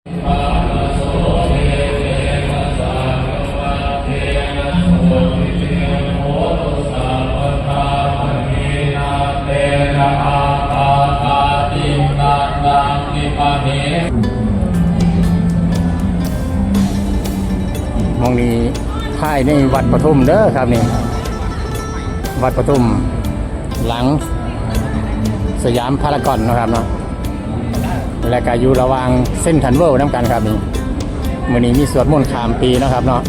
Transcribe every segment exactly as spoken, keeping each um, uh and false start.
หม่องนี้ภายในวัดปทุมเด้อครับนี่ วัดปทุมหลังสยามพารากอนนะครับเนาะ และก็อยู่ระหว่างเซ็นทรัลเวิลด์นำกันครับนี่ มื้อนี้มีสวดมนต์ข้ามปีเนาะครับเนาะ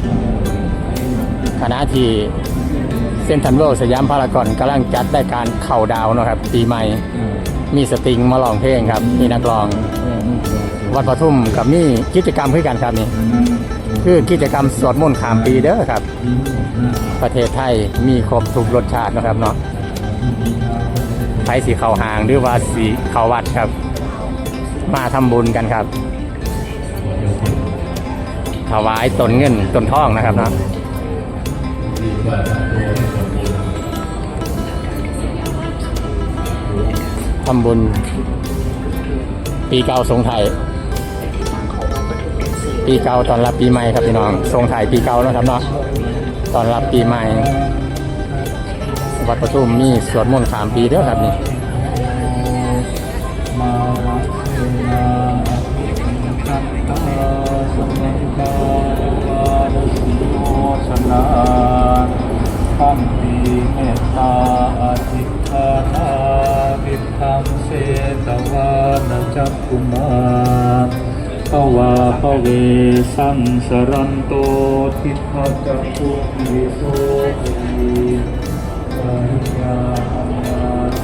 ขณะที่เซ็นทรัลเวิลด์สยามพารากอนกำลังจัดรายการเคาน์ดาวน์เนาะครับ ปีใหม่ มีสตริงมาร้องเพลงครับ มีนักร้อง วัดปทุมก็มีกิจกรรมคือกันครับนี่ คือกิจกรรมสวดมนต์ข้ามปีเด้อครับ ประเทศไทยมีครบทุกรสชาติเนาะครับเนาะ ไผสิเข้าห้างหรือว่าสิเข้าวัดครับ มาทำบุญกันครับ ถวายต้นเงินต้นทองนะครับเนาะ ทำบุญปีเก่าส่งท้ายปีเก่าต้อนรับปีใหม่ครับพี่น้อง ส่งท้ายปีเก่านะครับเนาะ ต้อนรับปีใหม่ วัดปทุมมีสวดมนต์ข้ามปีเด้อครับนี่ Kantī mettā adhiṭṭhānā viddhaṃ setvāna cakkhumā, bhavā bhavesaṃ saranto diṭṭhacakkhuṃ visuddhijutimiddhibakābhidhānaṃ,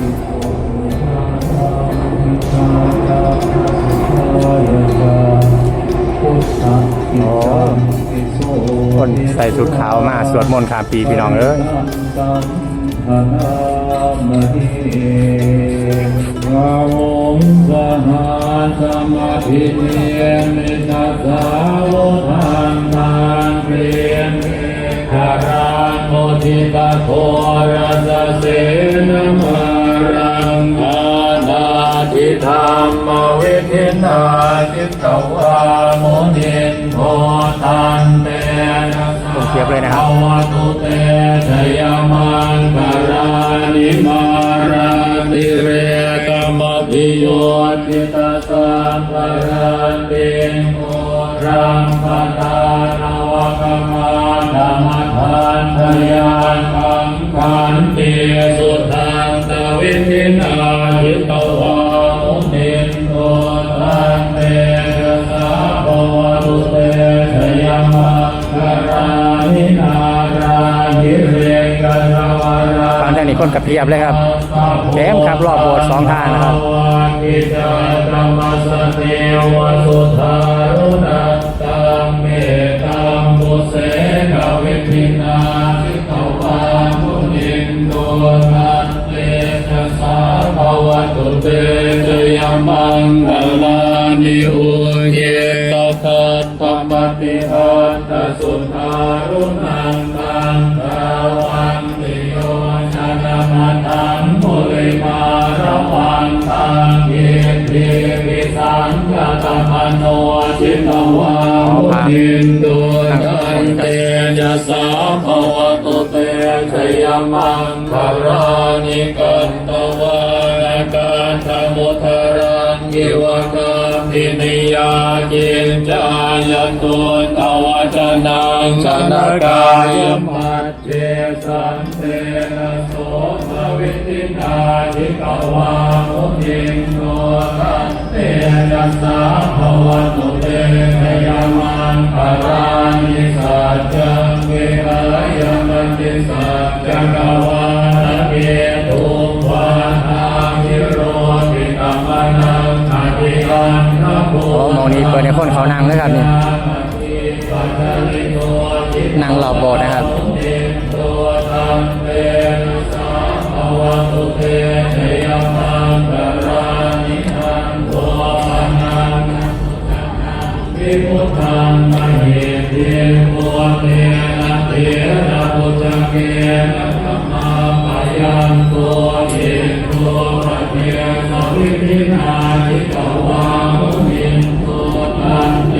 buddhaṃ อ๋อ คนใส่ชุดขาวมาสวดมนต์ข้ามปีพี่น้องเอ้ย Bāhuṃ sahassamabhinimmitasāvudhantaṃ, grīmekhalaṃ uditaghorasasenamāraṃ, dānādidhammavidhinā jitavā munindo, tantejasā คนเพียบเลยนะครับ bhavatu te jayamaṅgalāni. Mārātirekamabhiyujjhitasabbarattiṃ, ghorampanāḷavakamakkhamathaddhayakkhaṃ, khantīsudantavidhinā jitavā munindo, tantejasā bhavatu te jayamaṅgalāni. Nāḷāgiriṃ gajavaraṃ ฟังทางนี้คนกระเพียบเลยครับ เต็มครับ รอบโบสถ์สองข้างนะครับ Sattariṭṭhaṃ buddhajātamasantīva suddhāruṇantaṃ, mettambusekavidhinā jitavā munindo, tantejasā bhavatu te jayamaṅgalāni. Ukkhittakhaggamatihatthasudāruṇantaṃ, dhāvantiyojanapathaṅgulimālavantaṃ, iddhībhisaṅkhatamano jitavā munindo, tantejasā bhavatu te jayamaṅgalāni. Katvāna kaṭṭhamudaraṃ iva gabbhinīyā, ciñcāya duṭṭhavacanaṃ janakāyamajjhe, santena somavidhinā jitavā munindo, tantejasā bhavatu te jayamaṅgalāni. Saccaṃ vihāya matisaccakavādaketuṃ, vādābhiropitamanaṃ atiandhabhūtaṃ, อ๋อ หม่องนี้เปิดให้คนเขานั่งนะครับนี่ นั่งรอบโบสถ์นะครับ Vibudhaṃ mahiddhiṃ, puttena therabhujagena damāpayanto, iddhūpadesavidhinā jitavā munindo, tante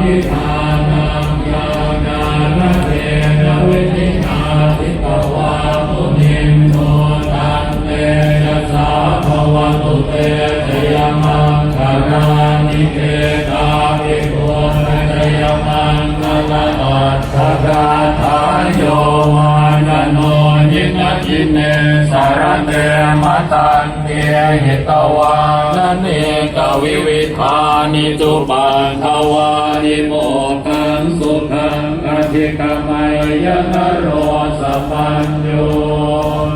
Vidhānaṃ ñāṇāgadena vidhinā jitavā munindo, tantejasā bhavatu te jayamaṅgalāni. Etāpi buddhajayamaṅgalaaṭṭhagāthā, yo vācano dinadine sarate matandī, hitvānanekavividhāni cupaddavāni, mokkhaṃ sukhaṃ adhigameyya naro sapañño.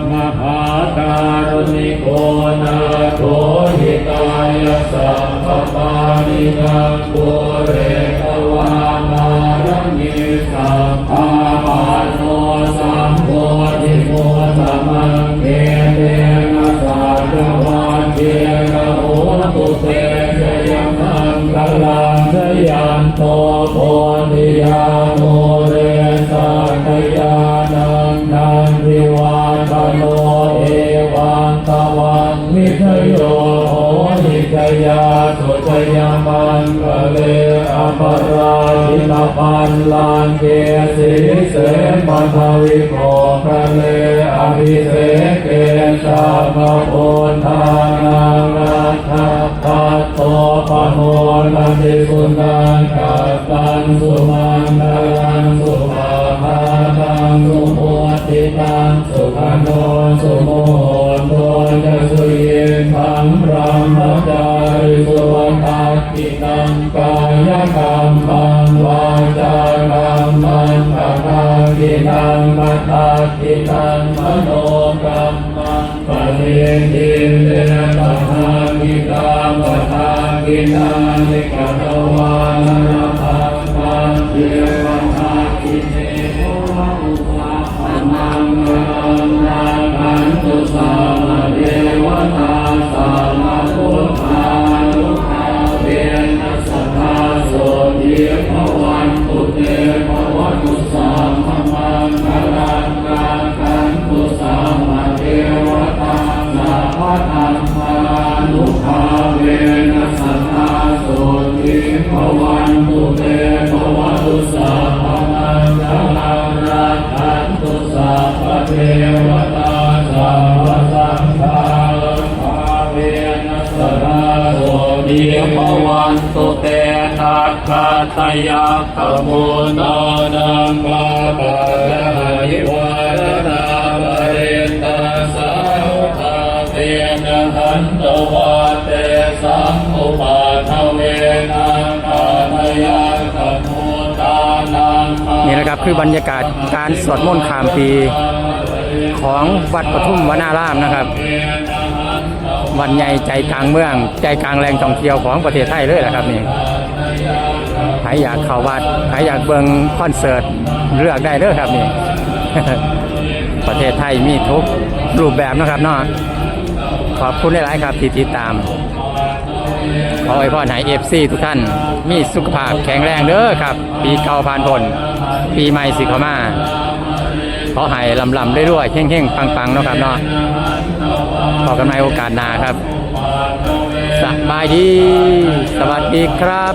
Mahākāruṇiko nātho, hitāya sabbapāṇinaṃ, pūretvā pāramī sabbā, patto sambodhimuttamaṃ, etena saccavajjena, hotu te jayamaṅgalaṃ. Jayanto bodhiyā mūle, sakyānaṃ nandivaḍḍhano, evaṃ tvaṃ vijayo hohi, jayassu jayamaṅgale, aparājitapallaṅke, sīse paṭhavipokkhare, abhiseke sabbabuddhānaṃ, aggappatto pamodati. Sunakkhattaṃ sumaṅgalaṃ, supabhātaṃ suhuṭṭhitaṃ, sukhaṇo sumuhutto ca, suyiṭṭhaṃ brahmacārisu. Padakkhiṇaṃ kāyakammaṃ, vācākammaṃ padakkhiṇaṃ, padakkhiṇaṃ manokammaṃ, paṇidhī te padakkhiṇā. Padakkhiṇāni katvāna, labhantatthe padakkhiṇe. Bhavatu sabbamaṅgalaṃ, rakkhantu sabbadevatā, sabbabuddhānubhāvena, sadā sotthī bhavantu te. Bhavatu sabbamaṅgalaṃ, rakkhantu sabbadevatā, sabbadhammānubhāvena, sadā sotthī bhavantu te. Bhavatu sabbamaṅgalaṃ, rakkhantu sabbadevatā, sabbasaṅghānubhāvena, sadā sotthī bhavantu te. Nakkhattayakkhabhūtānaṃ, pāpaggahanivāranā, parittassānubhāvena, hantvā tesaṃ upaddave. Nakkhattayakkhabhūtānaṃ นี่นะครับ คือบรรยากาศการสวดมนต์ข้ามปีของวัดปทุมวนารามนะครับ วัดใหญ่ใจกลางเมือง ใจกลางแหล่งท่องเที่ยวของประเทศไทยเลยแหละครับนี่ ใครอยากเข้าวัด ใครอยากเบิ่งคอนเสิร์ต เลือกได้เด้อครับนี่ ประเทศไทยมีทุกรูปแบบนะครับเนาะ ขอบคุณหลายๆครับที่ติดตาม ขออวยพรให้ เอฟซี ทุกท่านมีสุขภาพแข็งแรงเด้อครับ ปีเก่าผ่านพ้น ปีใหม่สิเข้ามา ขอให้ร่ำๆรวยๆเฮงๆปังๆเนาะครับเนาะ พบกันใหม่โอกาสหน้าครับ สบายดี สวัสดีครับ